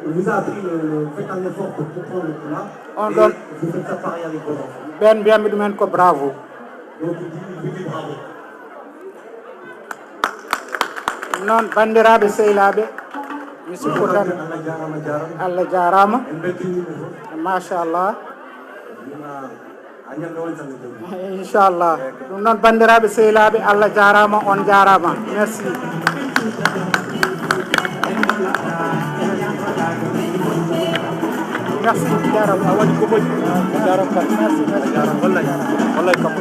On vous a appris, le, le, faites un effort pour comprendre le pulaar. On Et donne- vous faites ça pareil avec vos enfants. Ɓen mbiyammi ɗumen ko bravo. Donc, il dit, il vous dit bravo. Noon banndiraaɓe sehilaaɓe, mi sikkutan Allah jaaraama, jaaraama. Allah jaaraama. En mbeltiniima fof. Machallah. Wona a ñande on tan e jawdi. Inchallah. Ɗum noon banndiraaɓe sehilaaɓe, Allah jaaraama, on jaaraama. Merci. Merci, jaaraama. A waɗi ko moƴƴi. Jaaraama. Merci, merci. Jaaraama. Wallay. Wallay kam.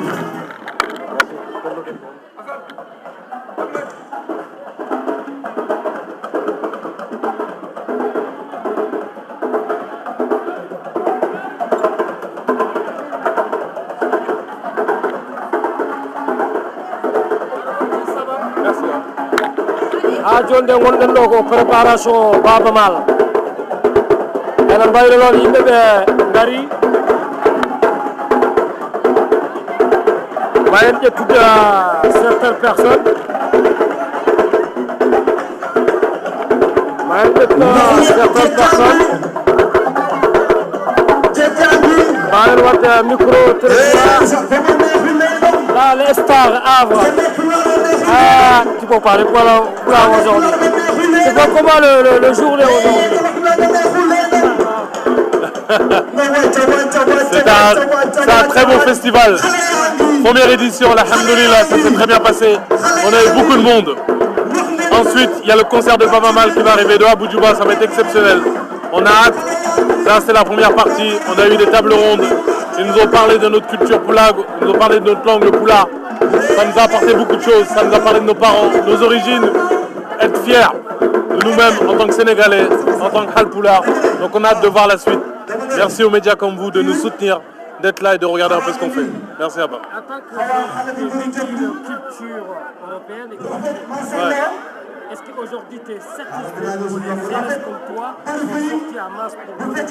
Ha jonde ngonɗen ɗo ko préparation Baba Maal. Enen mbayno noon yimɓe ɓe ngari. Ma en ƴettude certaines personnes. Avec, euh, certaines personnes. Balen watta micro trottoir. Là, les stars, Havre. Ah, tu peux parler pour la, pour la aujourd'hui. C'est pas comment le, le, le jour est aujourd'hui. C'est un, c'est un très beau festival. Première édition, alhamdoulilah, ça s'est très bien passé. On a eu beaucoup de monde. Ensuite, il y a le concert de Baaba Maal qui va arriver de Abujuba, ça va être exceptionnel. On a hâte. Ça, c'est la première partie. On a eu des tables rondes. Ils nous ont parlé de notre culture pulaar, ils nous ont parlé de notre langue, le pulaar. Ça nous a apporté beaucoup de choses. Ça nous a parlé de nos parents, nos origines. Être fiers de nous-mêmes en tant que Sénégalais, en tant que Haalpulaar. Donc on a hâte de voir la suite. Merci aux médias comme vous de nous soutenir, d'être là et de regarder un peu ce qu'on fait. Merci à vous. En tant que culture européenne, ouais, est-ce qu'aujourd'hui tu es satisfait de la jeunesse comme toi qui sont sortis en masse pour voter?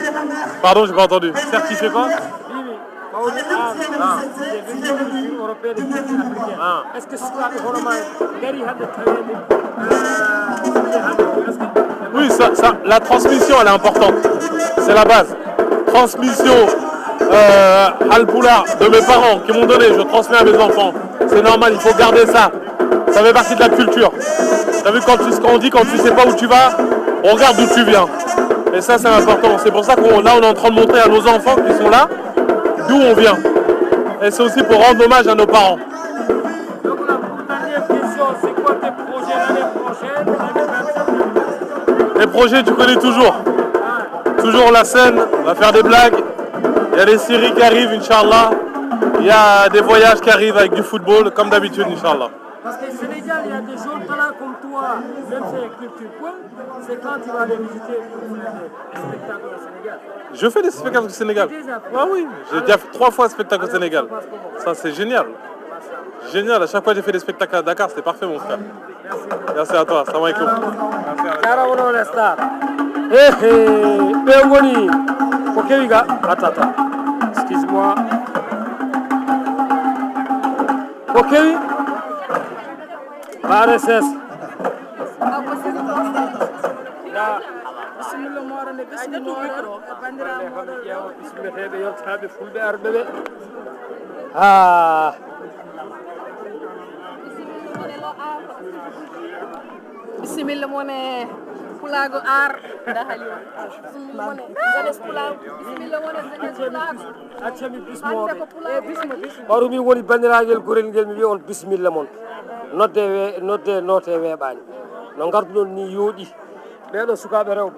Pardon, j'ai pas entendu. Certifié quoi? Oui, oui. Maodo, ah, ah, c'est une culture européenne et culture africaine. Ah. Est-ce que sukaaɓe hono ma gari hannde taweede, euh, hannde, est-ce que... Oui, ça, ça, la transmission, elle est importante. C'est la base. Transmission, euh, Haalpulaar de mes parents qui m'ont donné, je transmets à mes enfants. C'est normal, il faut garder ça. Ça fait partie de la culture. T'as vu, quand tu, quand on dit, quand tu sais pas où tu vas, regarde d'où tu viens. Et ça, c'est important. C'est pour ça qu'on, là, on est en train de montrer à nos enfants qui sont là d'où on vient. Et c'est aussi pour rendre hommage à nos parents. Donc, la dernière question, c'est quoi tes projets l'année prochaine, l'année vingt-cinq? Les projets, tu connais toujours. Toujours la scène, on va faire des blagues. Il y a des séries qui arrivent, Inch'Allah. Il y a des voyages qui arrivent avec du football, comme d'habitude, Inch'Allah. Parce que Sénégal, il y a des jeunes talents comme toi, même si c'est culture, c'est quand tu vas aller visiter pour faire des spectacles au Sénégal. Je fais des spectacles au Sénégal. Déjà fait. Ah oui, j'ai déjà fait trois fois spectacle au Sénégal. Alors, ça se passe comment? Ça, c'est génial. Génial, à chaque fois j'ai fait des spectacles à Dakar, c'était parfait, mon frère. Merci à toi, salam alaikum. Jarama, non, les stars. Ehe, ɓe ngoni ko kewi ga. Attends, attends. Excuse-moi. Ko kewi? Ɓaare ses. Bisimilla moɗon, e bisimilla moɗon, e bandiraɓe moɗon. Bisimilla, ɓe yewteteeɓe fulɓe arɓe ɓe. Ah. Bisimilla mon e Pulaagu Aar. Nda Halima. Bisimilla mon e jeunesse Pulaagu. Bisimilla mon e jeunesse Pulaagu. Accami bismooɓe. Hannde ko Pulaagu waɗi. Ɓaru min woni banndiraagal gorel ngel, mi wiya on bisimilla mon. Nodde we-, nodde noote weeɓaani. No ngarduɗon ni yooɗi. Ɓeeɗo sukaaɓe rewɓe,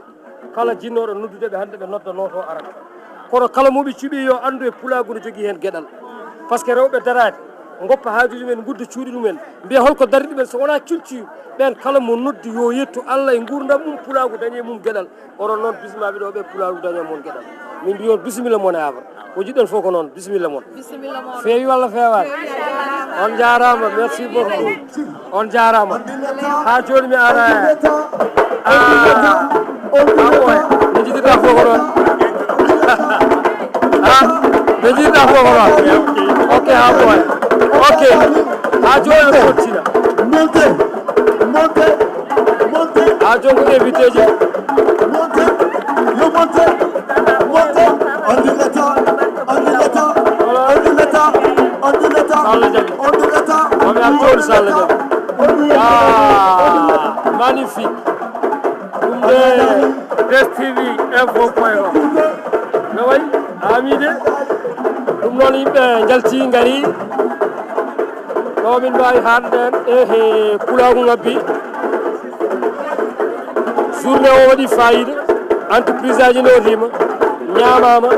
kala jinnooɗo noddude ɓe hannde, ɓe nodda nooto aran. Kono kala mo ɓe cuɓi yo anndu e Pulaagu no jogii heen geɗal. Parce que rewɓe daraade, ngoppa haajuuji mumen, ngudda cuuɗi mumen, mbiya hol ko darni ɗumen, so wonaa culture. Ɓeen kala mo noddi yo yettu Allah e nguurndam mum, Pulaagu dañi e mum geɗal. Oɗon noon, bismaaɓe ɗo ɓe, Pulaagu dañi e mum geɗal. Min mbiyon bisimilla mon e Havre. Ko jiɗɗon fof ko noon, bisimilla mon. Bisimilla mon. Feewi walla feewaani? On njaaraama, merci beaucoup. On njaaraama. Haa jooni mi ara. Ah, ah, boy. Mi jiɗɗa fof ko noon. Ah, mi jiɗɗa fof ko noon. Ok, haa boy. Ok. Haa jooni mi fottina. Montez, montez, montez. Haa jooni ko invité ji. Montez, yo montez, montez. On dit le temps, on dit le temps, on dit le temps, on dit le temps, on dit le temps. Salla Jabi. On dit le temps. Mami Abdoul Salla Jabi. Ah, magnifique. Ɗum de, Best T V info point com. No wayi? Amide. Ɗum noon yimɓe njalti ngari. Ɗo min mbaawi haalde heen, ehe, Pulaagu ngabbi. Journée o waɗi faayiida. Entreprise aji nootiima, ñaamaama,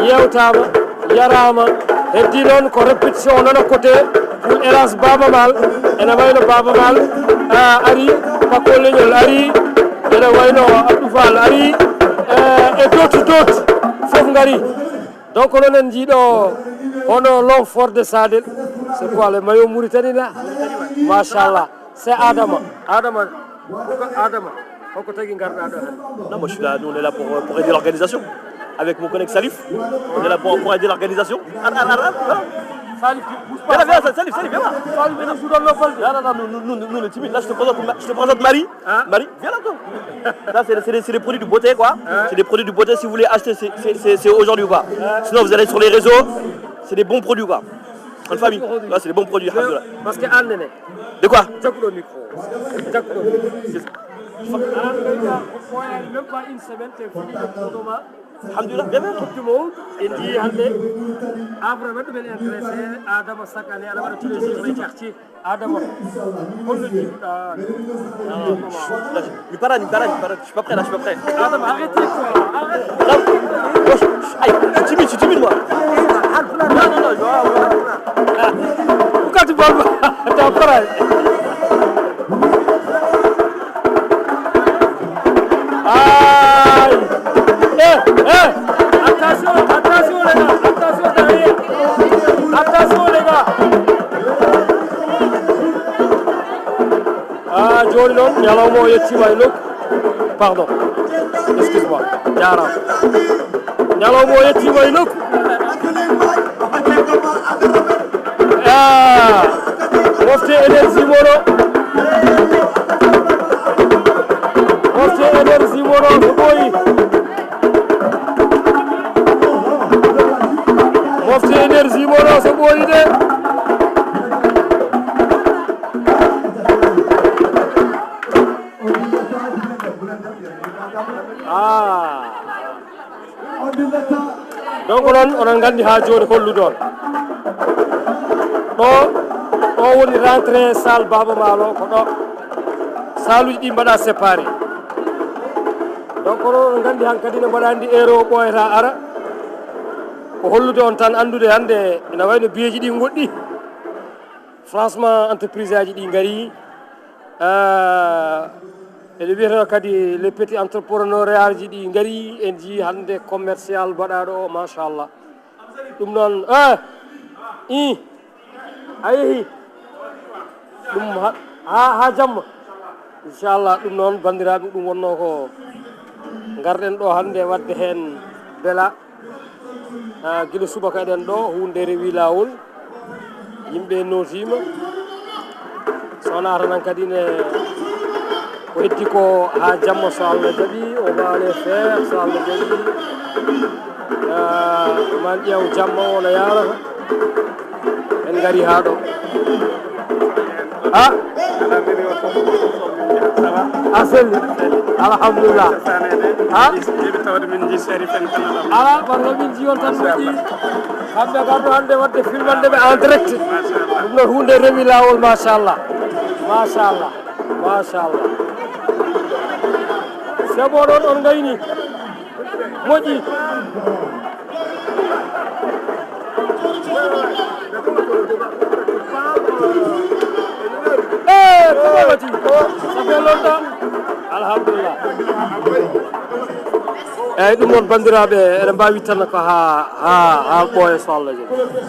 yeewtaama, yaraama. Heddii noon ko répétition nana côté pour Elhadj Baaba Maal. Ene wayno Baaba Maal, ah, ari, Paco Leñol ari, ene wayno Abdou Fall ari, eh, et d'autres, d'autres. Fof ngari. Donc, onon en njiiɗo hono l'homme fort de Sadel. C'est quoi le maillot Mauritanie là? Machallah. C'est Adama. Adama. Pourquoi Adama? Pourquoi tagi ngarɗa ɗo hannde? Non, moi je suis là, nous on est là pour, pour aider l'organisation. Avec mon collègue Salif, on est là pour, pour aider l'organisation. Ah, ah, ah, ah, ah. Salif, tu bouges pas. Viens là, viens là, Salif, Salif, viens là. Salif, viens là. Joue dans le bal. Non, non, non, nous, nous, nous, nous, les timides, là, je te présente Ma-, je te présente Marie. Hein? Marie, viens là, toi. Ça, c'est, c'est des, c'est des produits de beauté, quoi. Hein? C'est des produits de beauté, si vous voulez acheter, c'est, c'est, c'est, c'est aujourd'hui, quoi. Hein? Sinon, vous allez sur les réseaux, c'est des bons produits, quoi. En famille. Là, c'est des bons produits, alhamdoulilah. Parce que Anne, de quoi? Jack le micro. Jack le micro. C'est ça. Même pas une semaine, t'es fini de Dodoma. Alhamdulillah, bien, bien. Coupe du monde, en njii hannde. Abraham, ɗum en intéressé, Adama chaque année, aɗa waɗa tous les jours les quartiers. Adama, holno njiiruɗaa? Non, non, non. Mi paraani, mi paraani, mi paraani. Je suis pas prêt, là, je suis pas prêt. Adama, arrêtez, quoi. Arrêtez. Là, moi, je, je, aïe, je suis timide, je suis timide, moi. Non, non, non, je vois, je vois. Pourquoi tu parles pas? T'as peur, hein? Aïe. Eh, eh. Attention, attention les gars, attention derrière. Attention les gars. Ah, jooni noon, ñalawma o yettiima e nokku. Pardon. Excuse-moi. Jaaraama. Ñalawma o yettiima e nokku. Ah, mofte énergie moɗo. Mofte énergie moɗo so ɓooyi. Mofte énergie moɗo so ɓooyi de. Ah. Donc noon, onon nganndi haa jooni hollude on. Ɗo, ɗo woni rentrée salle Baaba Maal o, ko ɗo. Saaluuji ɗi mbaɗa séparé. Donc onon, onon nganndi hankadi ne mbaɗa anndi heure o ɓooyata ara. Ko hollude on tan anndude hannde ina wayno biyeeji ɗi ngoɗɗi. Franchement, entreprise aji ɗi ngari. Ah, eɗe wiyata kadi les petits entrepreneurs aji ɗi ngari, en njii hannde commercial mbaɗaaɗo o, machallah. Ɗum noon, eh, i, a yehi. Ɗum ha, ha, ha jamma. Inchallah, ɗum noon, banndiraaɓe, ɗum wonnoo ko ngarɗen ɗo hannde waɗde heen bela. Ah, gila subaka eɗen ɗo, huunde rewi laawol. Yimɓe nootiima. Sonaata nan kadi ne ko heddi ko haa jamma, so Allah jaɓi, o waale feer, so Allah jaɓi. Ah, man ƴeew jamma o no yaarata. En ngari haa ɗo. Ah? A selli. Alhamdulillah. Ah? Ala, kono min nji on tan moƴƴi. Kamɓe kam ɗo hannde waɗde filmande ɓe en direct. Ɗum ɗo huunde rewi laawol, machallah. Machallah. Machallah. C'est bon, ɗon on ngayni. Moƴƴi. Eh, ko ɓe waɗi? Ça fait longtemps. Alhamdulillah. Eyyi, ɗum noon, banndiraaɓe, eɗen mbaawi tan ko haa, haa, haa ɓooya, so Allah jaɓi.